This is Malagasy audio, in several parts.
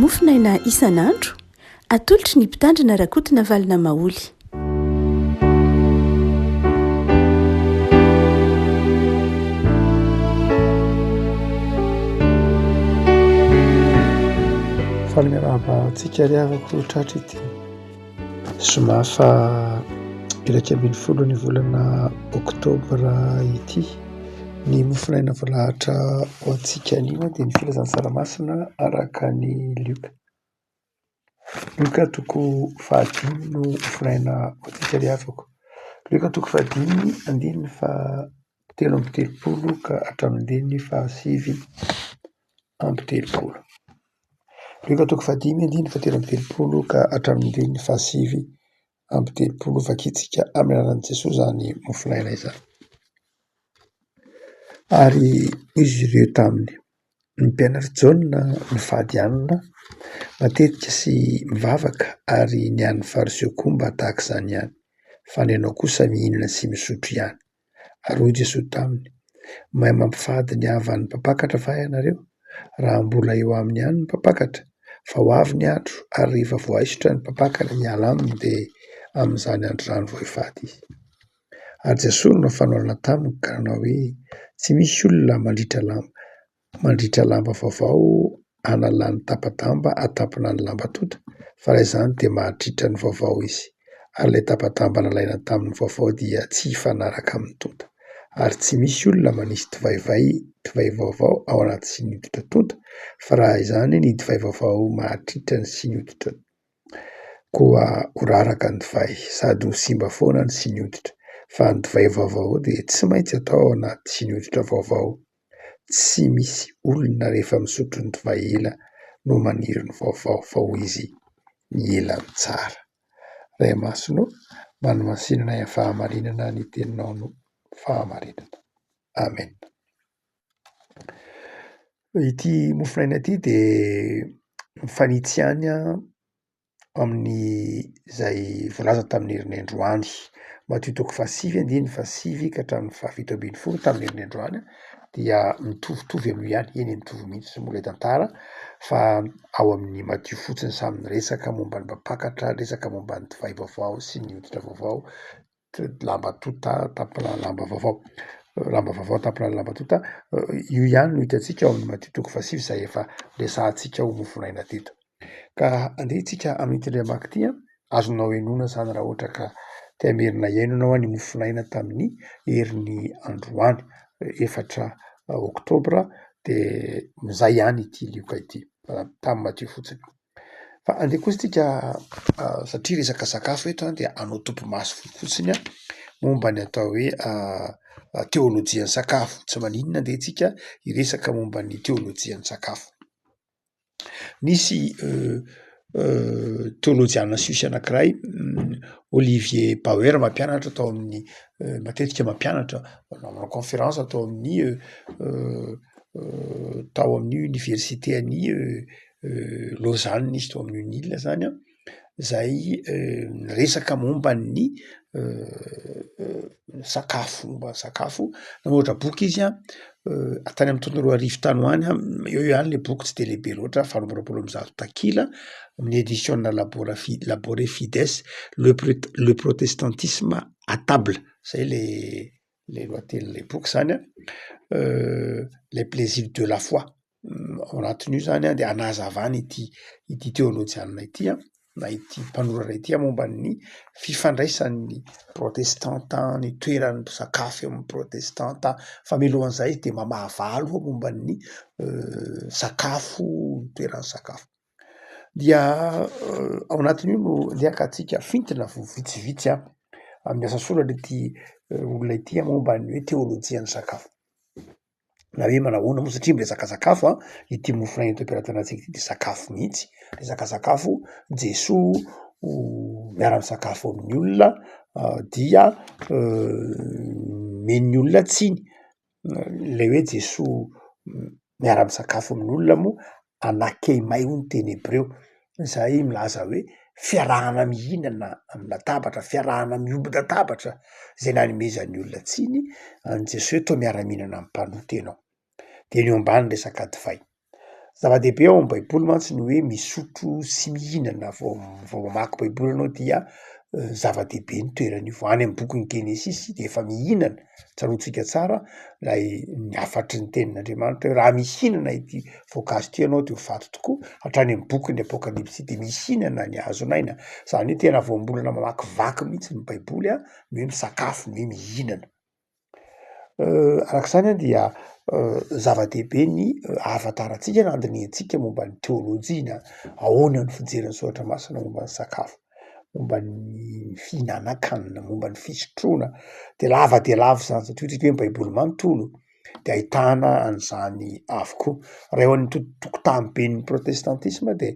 Mofonaina isan'andro, atolotry ny Mpitandrina Rakotonavalona Maholy. Faly miarahaba antsika ry havako tratra ity zoma faha 11 ny volana oktobra ity. Ny mofonaina voalahatra ho antsika anio dia ny filazantsara masina araka ny Lioka. Lioka toko fahadimy no mofonaina ho antsika ry havako. Lioka toko fahadimy andininy faha-33 ka hatramin'ny andininy faha-39. Lioka toko fahadimy andininy faha-33 ka hatramin'ny andininy faha-39. Vakintsika amin'ny anaran'i Jesoa izany mofonaina izany. Ary hoy izy ireo taminy, ny mpianatr'i Jaona mifady hanina matetika sy mivavaka ary ny an'ny Fariseo koa mba tahaka izany ihany, fa ny anao kosa mihinana sy misotro ihany. Ary hoy Jesoa taminy, Mahay mampifady ny havan'ny mpampakatra va ianareo, raha mbola eo aminy ihany ny mpampakatra? Fa ho avy ny andro, ary rehefa voaisotra ny mpampakatra hiala aminy dia amin'izany andro izany vao hifady izy. Ary Jesoa nanao fanoharana taminy ka nanao hoe, Tsy misy olona mandritra lamba mandritra lamba vaovao hanalany tapa-damba hatampina ny lamba tonta, fa raha izany dia mahadritra ny vaovao izy, ary ilay tapa-damba nalaina tamin'ny vaovao dia tsy hifanaraka amin'ny tonta. Ary tsy misy olona manisy divay vay divay vaovao ao anaty siny hoditra tonta, fa raha izany ny divay vaovao mahadritra ny siny hoditra Koa ho raraka ny divay sady ho simba foana ny siny hoditra, fa ny divay vaovao dia tsy maintsy atao ao anaty siny hoditra vaovao. Tsy misy olona rehefa misotro ny divay ela no maniry ny vaovao fa hoy izy, ny ela no tsara. Ray Masina ô, manomasina anay amin'ny fahamarinana ny teninao no fahamarinana. Amen. Ity mofonaina ity dia mifanitsy ihany amin'izay voalaza tamin'ny herin'ny androany. Matio toko fahasivy andininy fahasivy ka hatramin'ny faha-17 tamin'ny herin'ny androany dia mitovitovy amin'io ihany, eny mitovy mihitsy moa ilay tantara fa ao amin'ny Matio fotsiny samy miresaka momba ny mpampakatra, resaka momba ny divay vaovao sy ny hoditra vaovao. lamba tonta tampina lamba vaovao, lamba vaovao tampina lamba tonta, io ihany no hitantsika ao amin'ny Matio toko fahasivy izay efa resahantsika ho mofonaina teto. Ka andeha isika amin'ity indray maka ity an, azonao henoina izany raha ohatra ka te hamerina hihaino ianao ny mofonaina tamin'ny herin'ny androany efatra oktobra de izay ihany ity lioka ity, tamin'ny Matio fotsiny. Fa andeha kosa tsika satria resaka sakafo eto an, dia hanao topimaso fotsiny an, momba ny atao hoe teolojian'ny sakafo, tsy maninona andeha tsika hiresaka momba ny teolojian'ny sakafo. Nisy teolojiana suisse anakiray Olivier Bauer mampianatra tao amin'ny matetika mampianatra manao conférence tao amin'ny tao amin'ny oniversite an'i Lausanne izy tao amin'ny UNIL zany an, zay niresaka momba ny sakafo, momba ny sakafo, nanoratra boky izy an, tany amy taona 2000 tany ho any an, eo ihany le boky tsy de lehibe loatra 128 takila, amin'ny édition na Labora Fi- Labore Fides, le prot- le protestantisme à table, zay le le lohatenin'ilay boky zany an, les plaisirs de la foi, ao anatin'io zany an de anazavany ity ity teolojianina ity an, na ity mpanoratra ity an momba ny fifandraisan'ny protestanta, ny toeran'ny mpisakafo eo amin'ny protestanta, fa mialohan'izay izy de mamahavaha aloha momba ny sakafo, ny toeran'ny sakafo. Dia ao anatin'io no ndeha hakantsika fintina vao vitsivitsy an, amin'ny asa soratra ity olona ity momba ny hoe teolojian'ny sakafo, na hoe manahoana moa satria miresaka sakafo an, ity mofonaina eto am-pelatanantsika ity de sakafo mihitsy, resaka sakafo, Jesoa miara-misakafo amin'ny olona dia omen'ny olona tsiny, le hoe Jesoa miara-misakafo amin'olona moa anakeimay hoy ny teny hebreo, izay milaza hoe fiarahana mihinana amin'ny latabatra, fiarahana miombon-databatra, zay nanomezan'ny olona tsiny an'i Jesoa hoe toa miara-mihinana amin'ny mpanota ianao, de ny eo ambany resaka divay. Zava-dehibe ao amin'ny baiboly mantsy ny hoe misotro sy mihinana vao vao mamaky baiboly ianao dia zava-dehibe ny toeran'io, vao any amin'ny bokin'ny genesisy de efa mihinana, tsaroantsika tsara lay ny hafatry ny tenin'Andriamanitra hoe raha mihinana ity voankazo ity ianao de ho faty tokoa, hatrany amin'ny bokin'ny apokalypsy de mihinana ny hazon'aina, zany hoe tena voambolana mamakivaky mihitsy ny baiboly a, ny hoe misakafo, ny hoe mihinana. Arak'izany an dia zava-dehibe ny ahafantarantsika na andinihantsika momba ny teolojia na ahoana ny fijerin'ny soratra masina momba ny sakafo, momba ny fihinanan-kanina, momba ny fisotroana, de lava de lava izany satria hoy tsika hoe ny baiboly manontolo de ahitana an'izany avokoa. Raha eo amin'ny tokotany ben'ny protestantisma de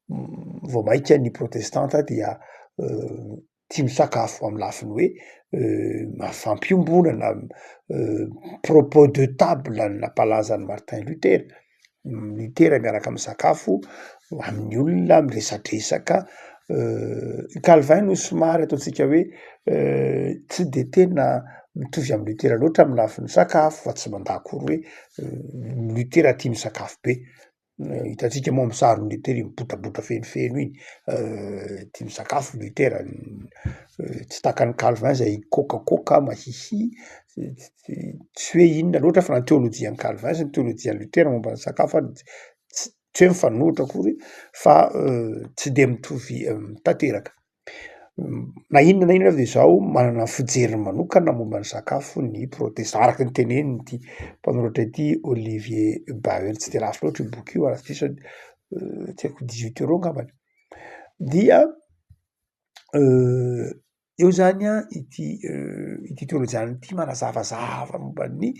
vao maika ny protestanta dia tia misakafo amin'ny lafiny hoe fampiombonana, propos de table ny nampalaza an'i Martin Luther, Luther miaraka misakafo amin'ny olona miresadresaka, i Calvin no somary ataontsika hoe tsy de tena mitovy amin'i Luther loatra amin'ny lafiny sakafo fa tsy mandà akory hoe Luther tia misakafo be. Hitantsika moa amin'ny sarin'i Luther iny mibotrabotra fenofeno iny, tia misakafo Luther, tsy takan'i Calvin zay kôkakôka mahihi, tsy hoe inona loatra fa na ny teôlôjian'i Calvin sy ny teôlôjian'i Luther momba ny sakafo ary tsy tsy hoe mifanohitra akory fa tsy de mitovy tanteraka. Na inona na inona de zao manana ny fijeriny manokana momba ny sakafo ny protestant araka ny tenenin'ity mpanoratra ity Olivier Baur, tsy de lafo loatra io boky io raha tsy diso aho tsy haiko dix huit euros angambany, dia eo zany an ity ity teolojiana ity manazavazava momba ny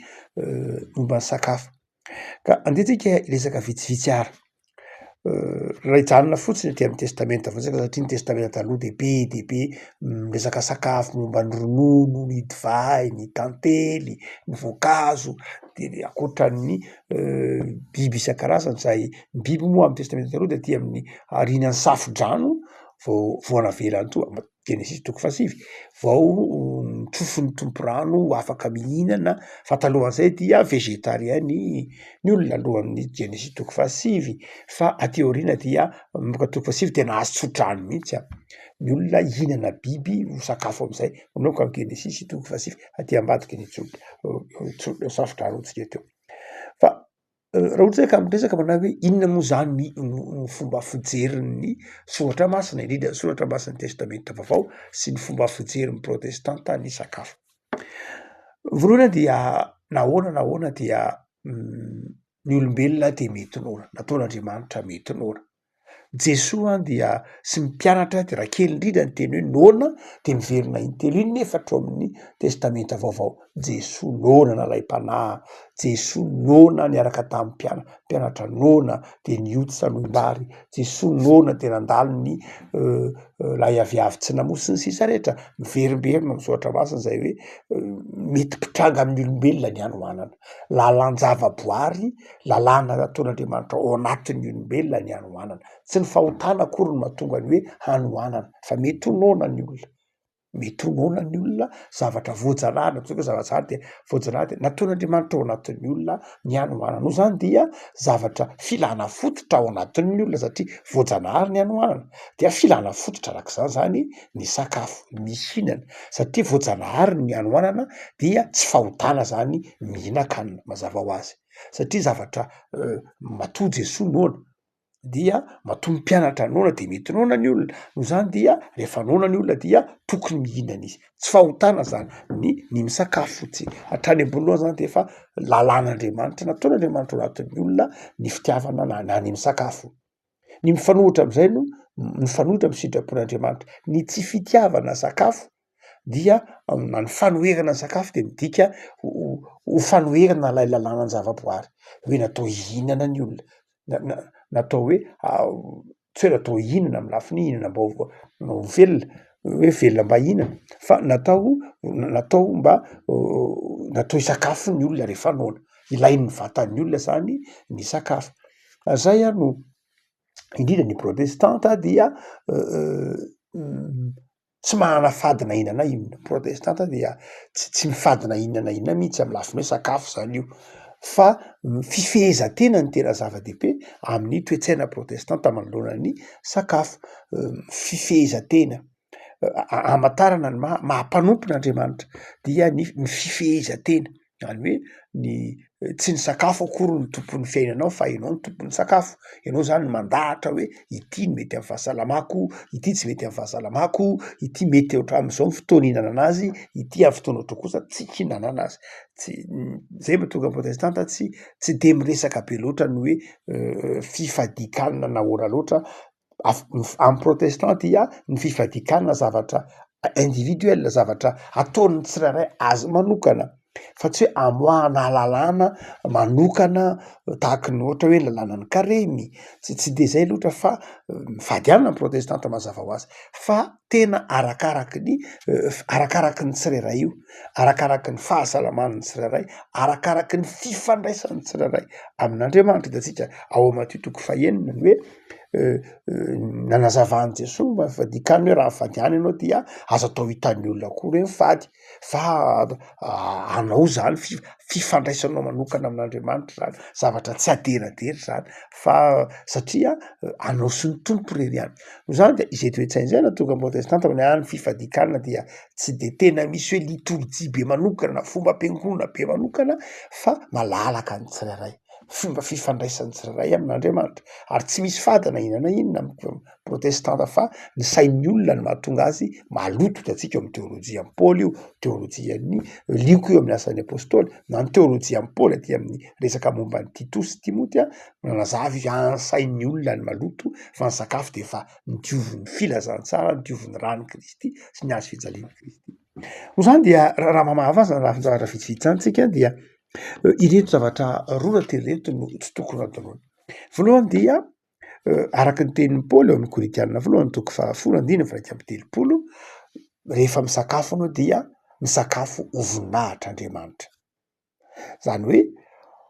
momba ny sakafo. Ka andeha tsika hiresaka vitsivitsy ary, raha hijanona fotsiny aty amin'ny testamenta vaovao tsika satria ny testamenta taloha de be dia be miresaka sakafo momba ny ronono, ny divay, ny tantely, ny voankazo, de le ankoatran'ny biby isan-karazany zay, ny biby moa amin'ny testamenta taloha de aty amin'ny aorianan'ny safo-drano vao vao navela an'toa. Genesisy toko fahasivy, vao notrofin'ny Tompo rano ho afaka mihinana, fa talohan'izay dia végétarien ny ny olona alohan'ny Genesisy toko fahasivy, fa aty aoriana dia manomboka toko fahasivy dia nahazo tso-drano mihitsy an, ny olona hihinana biby ho sakafo am'zay, manomboka amin'ny Genesisy toko fahasivy, aty ambadiky ny tso- tso- safo-drano tsika teo, fa. Raha ohatra zay ka miresaka manao hoe inona moa zany ny no fomba fijerin'ny soratra masina, indrindra ny soratra masin'ny testamenta vaovao sy ny fomba fijerin'ny protestanta ny sakafo. Voalohany dia nahoana nahoana dia ny olombelona dia mety noana, nataon'Andriamanitra mety noana. Jesoa dia sy ny mpianatra dia raha kely indrindra ny teny hoe noana de miverina intelo inefatra ao amin'ny testamenta vaovao, Jesoa noana nalaim-panahy, Jesoa noana niaraka tamin'ny mpiana- mpianatra noana de nioty salohim-bary, Jesoa noana de nandalo ny lay aviavy tsy namoa sy ny sisa rehetra, miverimberina amin'ny soratra masina zay hoe mety mpitranga amin'ny olombelona ny hanoanana, lalan-javaboary Lalàna nataon'Andriamanitra ao anatin'ny olombelona ny hanoanana. Tsy ny fahotana akory no mahatonga ny hoe hanoanana, fa mety ho noana ny olona, mety ho noana ny olona, zavatra voajanahary, na ataontsika hoe zava-janahary dia voajanahary dia nataon'Andriamanitra ao anatin'ny olona ny hanoanana. Noho izany dia zavatra filana fototra ao anatin'ny olona satria voajanahary ny hanoanana, dia filana fototra arak'izany zany ny sakafo, ny mihinana, satria voajanahary ny hanoanana dia tsy fahotana zany mihinan-kanina, mazava ho azy. Satria zavatra matoa Jesoa noana dia matoa ny mpianatra noana de mety noana ny olona, noho izany dia rehefa noana ny olona dia tokony mihinana izy, tsy fahotana zany ny ny misakafo fotsiny, hatrany am-boalohany zany de efa lalàn'Andriamanitra nataon'Andriamanitra ao anatin'ny olona ny fitiavana na na ny misakafo. Ny mifanohitra am'zay no mifanohitra amy sitrapon'Andriamanitra, ny tsy fitiavana sakafo dia na ny fanoherana ny sakafo de midika ho ho fanoherana ilay lalànan-javaboary hoe natao hihinana ny olona, na- na- natao hoe tsy hoe natao hihinana amin'ny lafiny hihinana mba ho ho velona, hoe velona mba hihinana fa natao natao mba natao hisakafo ny olona rehefa noana, ilain'ny vatan'ny olona zany ny sakafo, zay ary no indrindra ny protestanta dia tsy manana fady na inona na inona, protestanta dia tsy tsy mifady na inona na inona mihitsy amy lafiny hoe sakafo zany io. Fa ny fifehezan-tena no tena zava-dehibe amin'ny toe-tsaina protestanta manoloana ny sakafo. Fifehezan-tena hamantarana ny maha maha mpanompon'Andriamanitra dia ny ny fifehezan-tena, zany hoe ny tsy ny sakafo akory no tompon'ny fiainanao fa ianao no tompon'ny sakafo, ianao zany mandahatra hoe ity no mety am'fahasalamako, ity tsy mety am'fahasalamako, ity mety hatramin'izao ny fotoana ihinanana azy, ity am'fotoana ohatry kosa tsy hihinanana azy, tsy zay mahatonga ny protestanta tsy tsy de miresaka be loatra ny hoe fifadian-kanina na ahoana loatra Amin'ny protestant dia ny fifadian-kanina zavatra individuel, zavatra ataon'ny tsirairay azy manokana fa tsy hoe amoahana lalàna manokana tahaky ny ohatra hoe lalànan'ny karemy, tsy tsy de zay loatra fa mifady hanina ny protestanta mazava ho azy fa tena arakaraky ny arakaraky ny tsirairay io, arakaraky ny fahasalaman'ny tsirairay, arakaraky ny fifandraisan'ny tsirairay amin'Andriamanitra. Hitantsika ao Matio toko fahenina ny hoe nanazavan'i Jesoa momba ny fifadian-kanina hoe raha mifady hanina ianao dia aza atao hitan'ny olona akory hoe mifady fa anao zany fi- fifandraisanao manokana amin'Andriamanitra zany, zavatra tsy aderadera zany fa satria anao sy ny Tompo irery ihany. Noho izany de izay toe-tsaina izay no nahatonga ny protestanta hoe ny fifadian-kanina dia tsy de tena misy hoe litorjia be manokana na fombam-piangonana be manokana fa malalaka ny tsirairay. fomba fifandraisan'ny tsirairay amin'Andriamanitra, ary tsy misy fady na inona na inona amin'ny protestanta fa ny sain'ny olona no mahatonga azy maloto, hitantsika eo amin'ny teolojian'i Paoly io, teolojian'i Lioka io amin'ny asan'ny apôstôly, na ny teolojian'i Paoly aty amin'ny resaka momba an'i Tito sy Timoty a, nanazava izy hoe ny sain'ny olona no maloto fa ny sakafo de efa nodiovin'ny filazantsara, nodiovin'ny ran'i Kristy sy ny hazo fijalian'i Kristy. Noho izany dia raha mamaha azy lafin-javatra vitsivitsy izany tsika dia Ireto zavatra roa na telo ireto no tsy tokony hadinoina. Voalohany dia araka ny tenin'i Paoly ao amin'ny Korintiana voalohany toko fahafolo andininy faha-31, rehefa misakafo ianao dia misakafo ho voninahitr'Andriamanitra. Zany hoe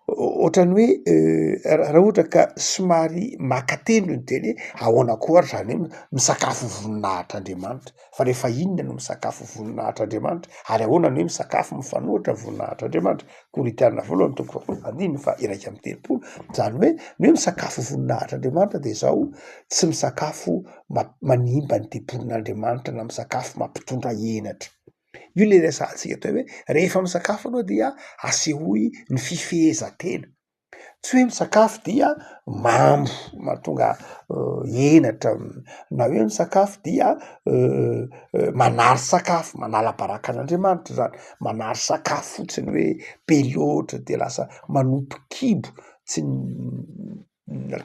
ohatran'ny hoe raha ohatra ka somary maka teny ny teny hoe ahoana koa ary zany hoe misakafo ho voninahitr'Andriamanitra. Fa rehefa inona no misakafo voninahitr'Andriamanitra? Ary ahoana ny hoe misakafo mifanohitra voninahitr'Andriamanitra? Korintiana voalohany toko faharoa andininy faha 31. Izany hoe ny hoe misakafo voninahitr'Andriamanitra de zao, tsy misakafo manimba ny tempolin'Andriamanitra na misakafo mampitondra henatra. Io le resahantsika teo hoe rehefa misakafo anao dia asehoy ny fifehezan-tena. Tsy hoe misakafo dia mamo mahatonga henatra na hoe misakafo dia manary sakafo, manala baraka an'Andriamanitra zany, manary sakafo fotsiny hoe be loatra de lasa manompo kibo tsy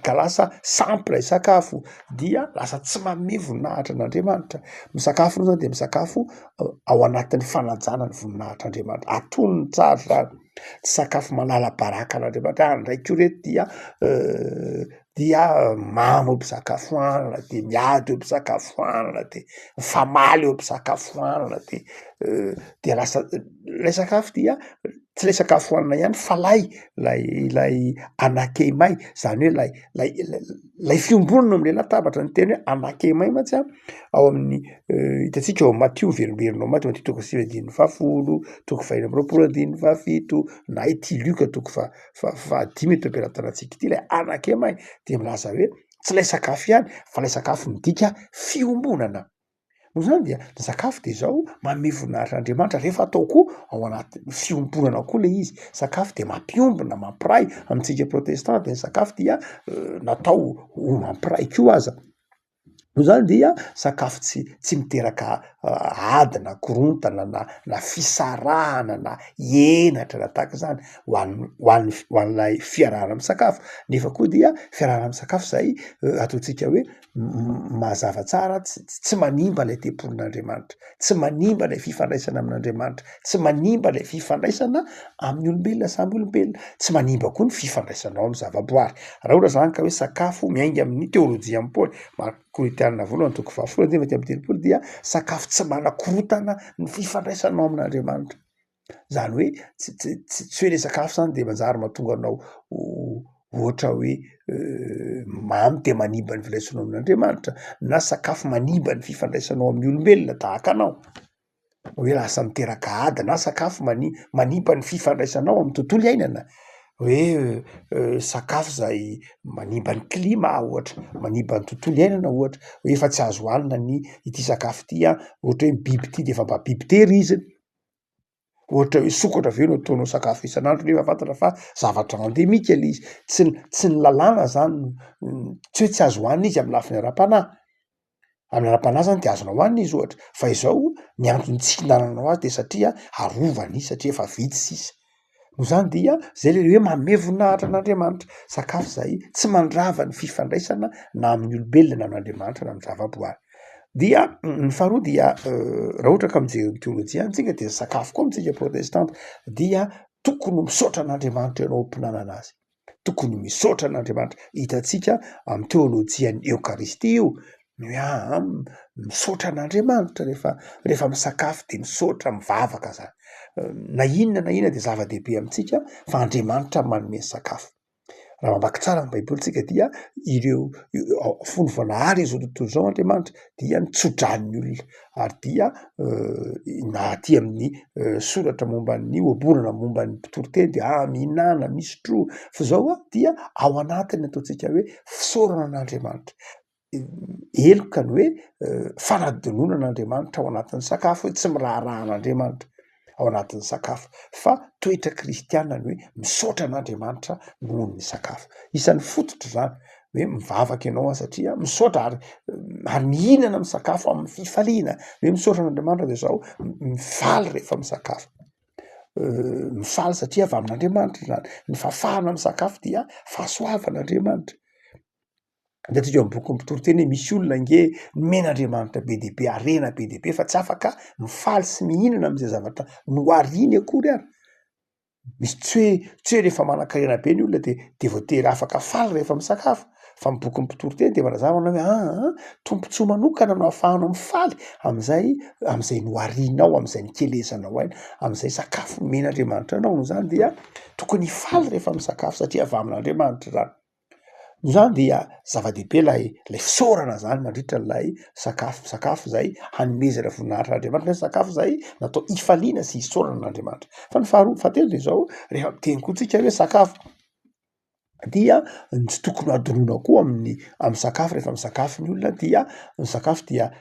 ka lasa sampy lay sakafo dia lasa tsy manome voninahitra an'Andriamanitra. Misakafo moa zany de misakafo ao anatin'ny fanajana ny voninahitr'Andriamanitra, atonony tsara zany. Tsy sakafo manala baraka an'Andriamanitra, ah ndray koa reto dia dia mamo eo am-pisakafoanana de miady eo am-pisakafoanana de mifamaly eo am-pisakafoanana de de lasa lay sakafo dia tsy lay sakafo hohanina ihany fa lay lay ilay anakemay zany hoe lay lay lay fiombonana am'le latabatra, ny teny hoe anakemay mantsy an ao amin'ny hitantsika ao Matio miverimberina ao Matio, Matio toko 9 andininy fahafolo, toko fahenina amby roapolo andininy fahafito, na ity Lioka toko faha- faha- fahadimy eto am-pelatanantsika ity lay anakemay de milaza hoe tsy lay sakafo ihany fa lay sakafo midika fiombonana. Noho izany dia ny sakafo de zao manome voninahitra an'Andriamanitra rehefa atao koa ao anatin'ny fiombonana koa le izy, sakafo de mampiombona, mampiray, amintsika protestanta de ny sakafo dia natao ho mampiray koa aza, noho izany dia sakafo tsy tsy miteraka ady na korontana na na fisarahana na henatra na tahaka izany ho an'ny ho an'ny ho an'ilay fiarahana misakafo, nefa koa dia fiarahana misakafo zay ataontsika hoe mazava tsara tsy manimba ilay tempolin'Andriamanitra, tsy manimba ilay fifandraisana amin'Andriamanitra, tsy manimba ilay fifandraisana amin'ny olombelona samy olombelona, tsy manimba koa ny fifandraisanao amin'ny zavaboary. Raha ohatra zany ka hoe sakafo miainga amin'ny teolojian'i Paoly, Korintiana voalohany toko fahafolo andininy faha 31 dia sakafo tsy manakorontana ny fifandraisanao amin'Andriamanitra. Zany hoe tsy tsy tsy tsy hoe le sakafo zany de manjary mahatonga anao ho ohatra hoe mamy de manimba ny fifandraisanao amin'Andriamanitra na sakafo manimba ny fifandraisanao amin'ny olombelona tahaka anao, hoe lasa miteraka ady na sakafo mani- manimba ny fifandraisanao amin'ny tontolo iainana. Hoe sakafo izay manimba ny klima ohatra, manimba ny tontolo iainana ohatra, hoe efa tsy azo hohanina ny ity sakafo ity an, ohatra hoe ny biby ity de efa mba biby tehirizina, ohatra hoe sokatra ve no ataonao sakafo isan'andro nefa fantatra fa zavatra endemika le izy, tsy ny tsy ny lalàna zany no tsy hoe tsy azo hohanina izy amy lafiny ara-panahy, amin'ny ara-panahy zany de azonao hohanina izy ohatra, fa izao ny antony tsy ihinananao azy de satria arovana izy satria efa vitsy sisa, noho zany dia zay le hoe manome voninahitra an'Andriamanitra, sakafo zay tsy mandrava ny fifandraisana na amin'ny olombelona na amin'Andriamanitra na amin'ny zavaboary. Dia ny faharoa dia raha ohatra ka mijery ny teolojia any tsika de ny sakafo koa amintsika protestanta dia tokony misaotra an'Andriamanitra ianao am-pinanana azy. Tokony misaotra an'Andriamanitra. Hitantsika amin'ny teolojian'ny Eokaristia io, ny hoe aa misaotra an'Andriamanitra rehefa rehefa misakafo de misaotra, mivavaka zany. Na inona na inona de zava-dehibe amintsika fa Andriamanitra manome ny sakafo. Raha mamaky tsara ny baiboly tsika dia ireo fony vao nahary izao tontolo izao Andriamanitra dia nitso-drano ny olona ary dia na aty amin'ny soratra momba ny ohabolana momba ny mpitoriteny dia ah mihinana, misotroa fa izao an dia ao anatiny ataontsika hoe fisaorana an'Andriamanitra. Heloka ny hoe fanadinoana an'Andriamanitra ao anatin'ny sakafo hoe tsy miraharaha an'Andriamanitra ao anatin'ny sakafo fa toetra kristiana ny hoe misaotra an'Andriamanitra noho ny sakafo. Isan'ny fototra izany hoe mivavaka ianao an satria misaotra ary ary mihinana misakafo amin'ny fifaliana, hoe misaotra an'Andriamanitra de zao mifaly rehefa misakafo. Mifaly satria avy amin'Andriamanitra izany, ny fahafahana misakafo dia fahasoavan'Andriamanitra. Hitantsika ao amin'ny bokin'ny mpitoriteny hoe misy olona ange nomen'Andriamanitra be dia be, harena be dia be fa tsy afaka mifaly sy mihinana amin'izay zavatra nohariny akory ary. Misy tsy hoe tsy hoe rehefa manan-karena be ny olona de de voatery afaka faly rehefa misakafo fa ny bokin'ny mpitoriteny de manazava manao hoe aa tombontsoa manokana no ahafahanao mifaly am'zay am'zay noharinao, am'zay nikelezanao aina, am'zay sakafo nomen'Andriamanitra anao noho izany dia tokony hifaly rehefa misakafo satria avy amin'Andriamanitra izany. Noho izany dia zava-dehibe ilay ilay fisaorana zany mandritra ilay sakafo, sakafo izay hanomezana voninahitra an'Andriamanitra, ny sakafo izay natao hifaliana sy hisaorana an'Andriamanitra. Fa ny faharoa fahatelo de zao, rehefa miteny koa tsika hoe sakafo dia ny tsy tokony hadinoina koa amin'ny amin'ny sakafo rehefa misakafo ny olona dia ny sakafo dia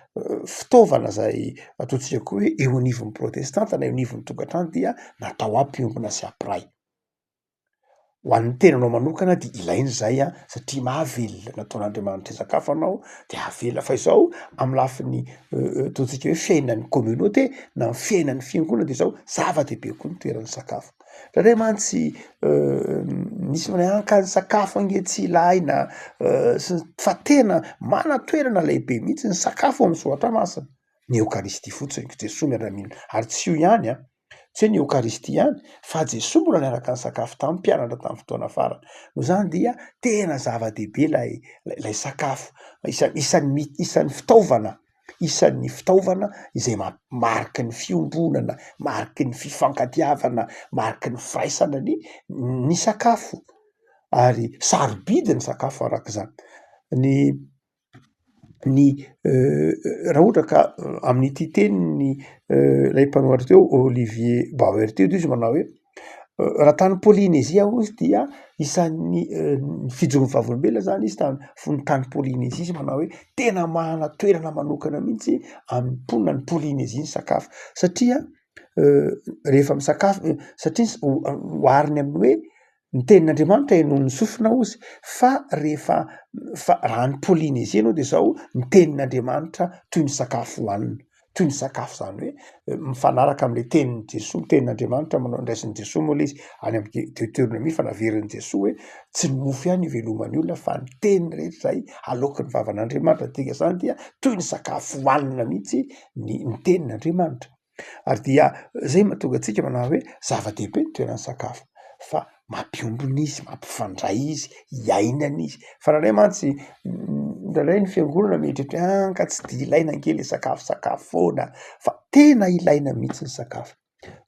fitaovana zay ataontsika koa hoe eo anivon'ny protestanta na eo anivon'ny tokantrano dia natao hampiombona sy hampiray. Ho an'ny tenanao manokana dia ilaina izay an, satria mahavelona, nataon'Andriamanitra hisakafo anao de hahavelona, fa izao amin'ny lafiny ataontsika hoe fiainan'ny communauté na ny fiainan'ny fiangonana de zao zava-dehibe koa ny toeran'ny sakafo, indraindray mantsy misy manao hoe ah ka ny sakafo ange tsy ilaina sy ny, fa tena manan-toerana lehibe mihitsy ny sakafo ao amin'ny soratra masina, ny eokaristia fotsiny, Jesoa miara-mihinana ary tsy io ihany an. Tsy hoe ny Eokaristia ihany fa Jesoa mbola niaraka nisakafo tamin'ny mpianatra tamin'ny fotoana farany. Noho izany dia tena zava-dehibe ilay ilay sakafo, isan'ny isan'ny isan'ny fitaovana isan'ny fitaovana izay ma- mariky ny fiombonana, mariky ny fifankatiavana, mariky ny firaisana ny ny sakafo ary sarobidy ny sakafo arak'izany. Ny ny raha ohatra ka amin'ity tenin'ny ilay mpanoratra teo Olivier Bauer teo izy manao hoe raha tany Polinezia hozy dia isan'ny fijoroan'ny vavolombelona zany izy tany fony tany Polinezia izy manao hoe tena manana toerana manokana mihitsy amin'ny mponina any Polinezia ny sakafo satria rehefa misakafo satria ohariny amin'ny hoe Ny tenin'Andriamanitra henoin'ny sofina hozy fa rehefa fa raha any Polynésie ianao de zao ny tenin'Andriamanitra toy ny sakafo hohanina, toy ny sakafo zany hoe mifanaraka am'le tenin'i Jesoa, ny tenin'Andriamanitra manao ndraisin'i Jesoa moa le izy any am'de Deoteronomia fa naverin'i Jesoa hoe tsy ny mofo ihany iveloman'ny olona fa ny teny rehetra zay aloaky ny vavan'Andriamanitra, dikan'izany dia toy ny sakafo hohanina mihitsy ny ny tenin'Andriamanitra. Ary dia zay mahatonga antsika manao hoe zava-dehibe ny toeran'ny sakafo fa mampiombona izy, mampifandray izy, iainana izy, fa indraindray mantsy indraindray ny fiangonana mieritreritra hoe ah ka tsy de ilaina ange le sakafo sakafo foana fa tena ilaina mihitsy ny sakafo,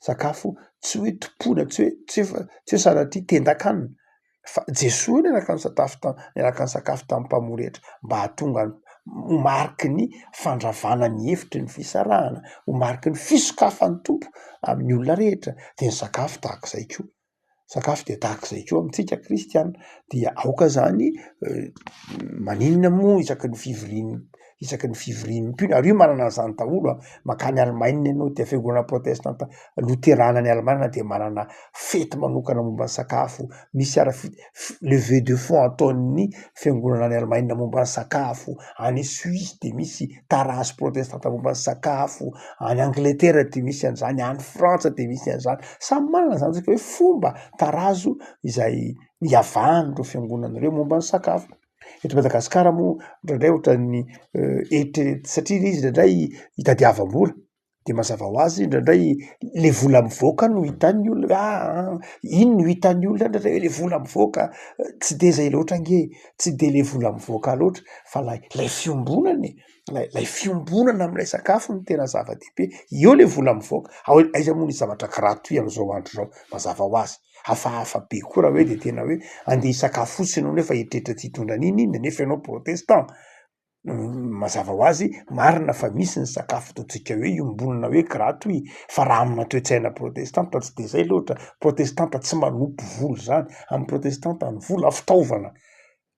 sakafo tsy hoe tompoina tsy hoe tsy hoe tsy hoe sanatria tendan-kanina Fa Jesoa niaraka nisatafo ta- niaraka nisakafo tamin'ny mpamory hetra mba hahatonga ny ho mariky ny fandravana ny hevitry ny fisarahana, ho mariky ny fisokafan'ny Tompo amin'ny olona rehetra, de ny sakafo tahak'izay koa. Sakafo dia tahak'izay koa amintsika kristiana, dia aoka zany maninona moa isaky ny fivorian'ny isaky ny fivorian'ny mpino, ary io manana an'izany daholo an, mankany Allemagne ianao dia fiangonana protestanta loterana any Allemagne dia manana fety manokana momba ny sakafo, misy ara fi- levée de fonds ataon'ny fiangonana any Allemagne momba ny sakafo, any Suisse de misy tarazo protestanta momba ny sakafo, any Angletera de misy an'izany, any Frantsa de misy an'izany, samy manana zany tsika hoe fomba tarazo izay iavahan'ireo fiangonana ireo momba ny sakafo. Eto Madagasikara moa indraindray ohatran'ny eritreretina satria le izy indraindray itadiavam-bola. De mazava ho azy indraindray le vola mivoaka no hitan'ny olona hoe aa iny no hitan'ny olona indraindray hoe le vola mivoaka, tsy de zay loatra ange, tsy de le vola mivoaka loatra fa lay lay fiombonana e, lay lay fiombonana am'lay sakafo no tena zava-dehibe, eo le vola mivoaka, ao aiza moa nisy zavatra gratuit am'zao andro zao, mazava ho azy, hafahafa be koa raha hoe de tena hoe andeha hisakafo fotsiny ianao nefa eritreritra tsy hitondra n'inon'inona nefa ianao protestant. Mazava ho azy, marina fa misy ny sakafo ataontsika hoe iombonana hoe gratuit, fa raha amina toe-tsaina protestanta tsy de zay loatra, protestanta tsy manompo vola zany, amin'ny protestanta ny vola fitaovana,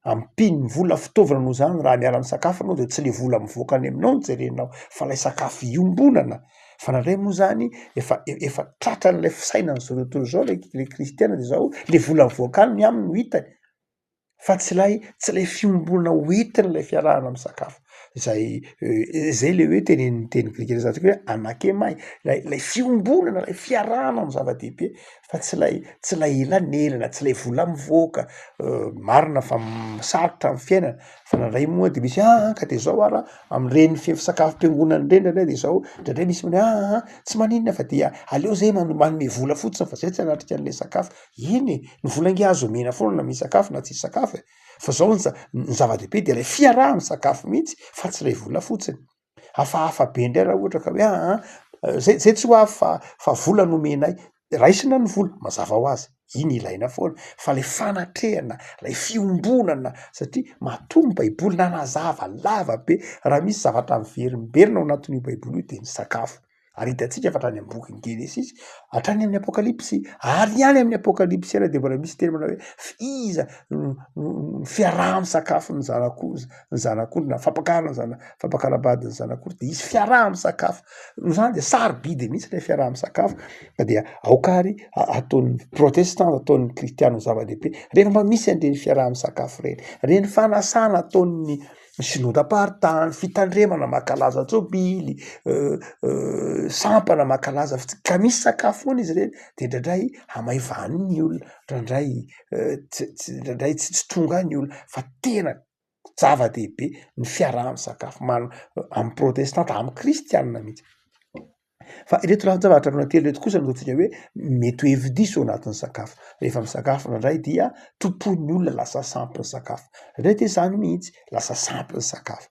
ampian'ny vola fitaovana noho izany raha miara-misakafo anao de tsy le vola mivoaka any aminao no jerenao fa lay sakafo iombonana, fa indraindray moa zany efa efa tratran'ilay fisainan'izao tontolo izao le le kristiana de zao le vola mivoaka any ny aminy no hitany. fa tsy ilay tsy ilay fiombonana hoentin'ilay fiarahana misakafo, zay zay le hoe tenenin'ny teny grika resahantsika hoe anakemai, lay lay fiombonana lay fiarahana no zava-dehibe fa tsy lay tsy lay elanelana, tsy lay vola mivoaka, marina fa sarotra ny fiainana fa ndraindray moa de misy aa ka de zao ara am'reny fe- sakafom-piangonana reny ndraindray de zao ndraindray misy manao hoe aa tsy maninona fa dia aleo zay manome vola fotsiny fa zay tsy hanatrika an'le sakafo. Eny e, ny vola ange azo omena foana na misy sakafo na tsisy sakafo e, fa zao ny za- ny zava-dehibe de lay fiaraha-misakafo mihitsy fa tsy lay vola fotsiny, hafahafa be ndray raha ohatra ka hoe aa zay zay tsy ho avy fa fa vola no omenay, raisina ny vola mazava ho azy, iny ilaina foana fa lay fanatrehana, lay fiombonana satria matoa ny baiboly nanazava lava be raha misy zavatra miverimberina ao anatin'io baiboly io de ny sakafo. Ary hitantsika fa hatrany amin'ny bokin'ny Genesisy, hatrany amin'ny Apokalypsy, ary any amin'ny Apokalypsy ary dia mbola misy teny manao hoe f'iza no no fiaraha-misakafo ny zanak'ondry, ny zanak'ondry na fampakarana ny zana- fampakaram-bady ny zanak'ondry de hisy fiaraha-misakafo. Noho izany de sarobidy mihitsy ilay fiaraha-misakafo ka dia aoka ary ataon'ny protestanta, ataon'ny kristiana ho zava-dehibe rehefa mba misy an'ireny fiaraha-misakafo ireny, ireny fanasana ataon'ny ny synodam-paritany, fitandremana mankalaza jobily, sampana mankalaza ka misy sakafo foana izy ireny de indraindray hamaivanin'ny olona, indraindray tsy tsy indraindray tsy tsy tonga ny olona fa tena zava-dehibe ny fiaraha-misakafo man- amin'ny protestanta, amin'ny kristianina mihitsy. Fa ireto lafin-javatra roa na telo ireto kosa no ataontsika hoe mety ho hevi-diso ao anatin'ny sakafo. Rehefa misakafo indraindray dia tompoin'ny olona lasa sampy ny sakafo. Indraindray dia izany mihitsy, lasa sampy ny sakafo.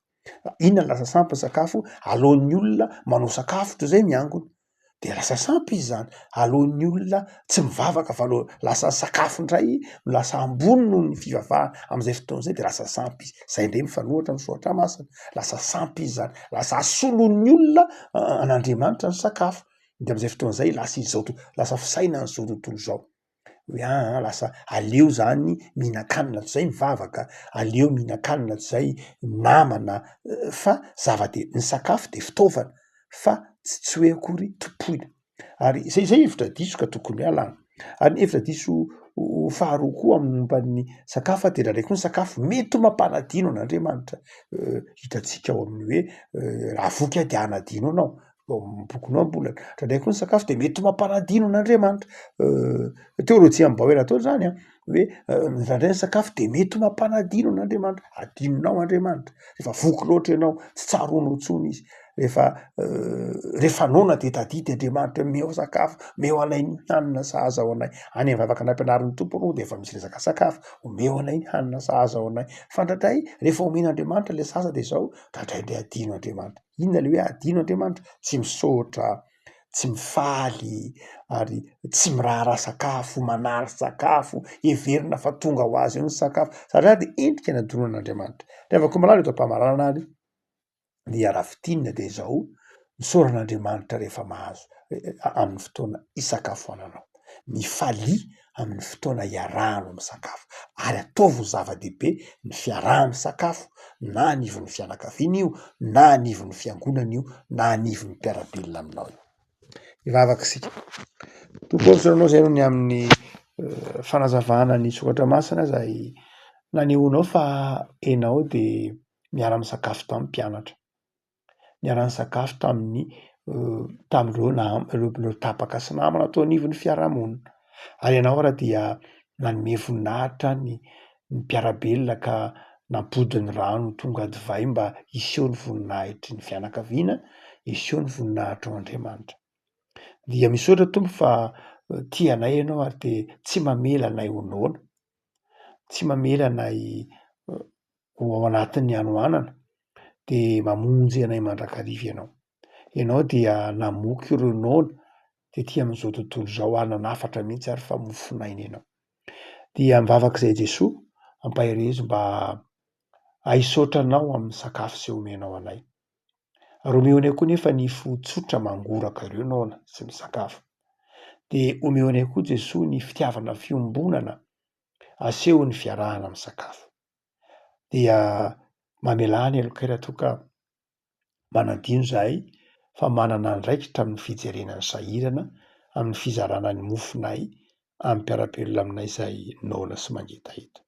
Inona no lasa sampy ny sakafo? Aleon'ny olona manao sakafo toy izay miangona. De lasa sampy izy zany. Aleon'ny olona tsy mivavaka fa aleo lasa sakafo indray no lasa ambony noho ny fivavahana. Am'zay fotoana zay de lasa sampy izy. Zay indray mifanohitra amin'ny soratra masina. Lasa sampy izy zany. Lasa asoloan'ny olona an'Andriamanitra ny sakafo. De am'zay fotoana zay lasa izy zao to- lasa fisainan'izao tontolo izao. Hoe aa lasa aleo zany mihinan-kanina toy zay mivavaka, aleo mihinan-kanina toy zay namana fa zava-de- ny sakafo de fitaovana fa tsy tsy hoe akory tompoina. Ary zay zay hevitra diso ka tokony hialana. Ary ny hevitra diso faharoa koa momba ny sakafo de ndraindray koa ny sakafo mety ho mampanadino an'Andriamanitra. Hitantsika ao amin'ny hoe raha voky aho de hanadino anao, ao amin'ny bokin'ny ohabolana. Ndraindray koa ny sakafo de mety ho mampanadino an'Andriamanitra. Teôlôjian'i Bauer daholo zany an, hoe ndraindray ny sakafo de mety ho mampanadino an'Andriamanitra, adinonao Andriamanitra, rehefa voky loatra ianao tsy tsaroanao intsony izy, rehefa rehefa noana de tadidy Andriamanitra hoe omeo sakafo, omeo anay ny hanina sahaza ho anay, any am-bavaka nampianarin'ny Tompo aloha de efa misy resaka sakafo, omeo anay ny hanina sahaza ho anay, fa ndraindray rehefa omen'Andriamanitra le sahaza de zao, ndraindraindray adino Andriamanitra, inona le hoe adino Andriamanitra? Tsy misaotra, tsy mifaly ary tsy miraharaha sakafo, manary sakafo, heverina fa tonga ho azy eo ny sakafo, zany de endrika ny adonan'Andriamanitra. Ry havako malala eto am-pamaranana ary ny raha fintinina de zao, misaora an'Andriamanitra rehefa mahazo amin'ny fotoana isakafoananao. Mifalia amin'ny fotoana iarahanao misakafo ary ataovy ho zava-dehibe ny fiaraha-misakafo na anivon'ny fianakaviana io na anivon'ny fiangonana io na anivon'ny mpiara-belona aminao io. Hivavaka isika. Tompo ô, misaotra anao izay noho ny amin'ny fanazavana ny soratra masina izay nanehoanao fa ianao dia miara-misakafo tamin'ny mpianatra. Niara-nisakafo tamin'ny tamin'ireo nam- ireo tapaka sy namana teo anivon'ny fiarahamonina. Ary ianao ary dia nanome voninahitra ny ny mpiara-belona ka nampody ny rano ho tonga divay mba hiseho ny voninahitry ny fianakaviana, hiseho ny voninahitrao Andriamanitra. Dia misaotra Tompo fa tia anay ianao ary dia tsy mamela anay ho noana, tsy mamela anay ho ao anatin'ny hanoanana dia mamonjy anay mandrakariva ianao. Ianao dia namoky ireo noana tety amin'izao tontolo izao ary nanafatra mihitsy ary fa mofonaina ianao. Dia mivavaka izay Jesoa, ampaherezo mba hahisaotra anao amin'ny sakafo izay omenao anay. Ary omeo anay koa nefa ny fo tsotra mangoraka ireo noana sy misakafo. Dia omeo anay koa Jesoa ny fitiavana fiombonana asehon'ny fiarahana misakafo. Dia mamelà ny helokay raha toa ka manadino izahay fa manana andraikitra amin'ny fijerena ny sahirana, amin'ny fizarana ny mofonay amin'ny mpiara-belona aminay izay noana sy mangetaheta.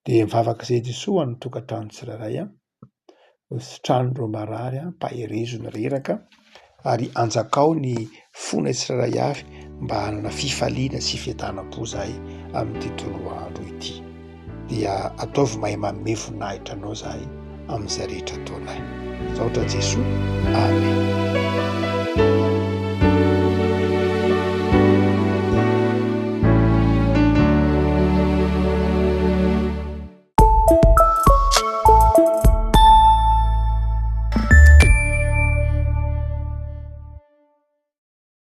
Dia mivavaka izay Jesoa ho an'ny tokantrano tsirairay an, hositrano ireo marary an, ampaherezo ny reraka ary anjakao ny fonay tsirairay avy mba hanana fifaliana sy fiadanam-po izahay amin'ity tontolo andro ity. Dia ataovy mahay manome voninahitra anao izahay amin'izay rehetra ataonay. Misaotra Jesoa. Amen.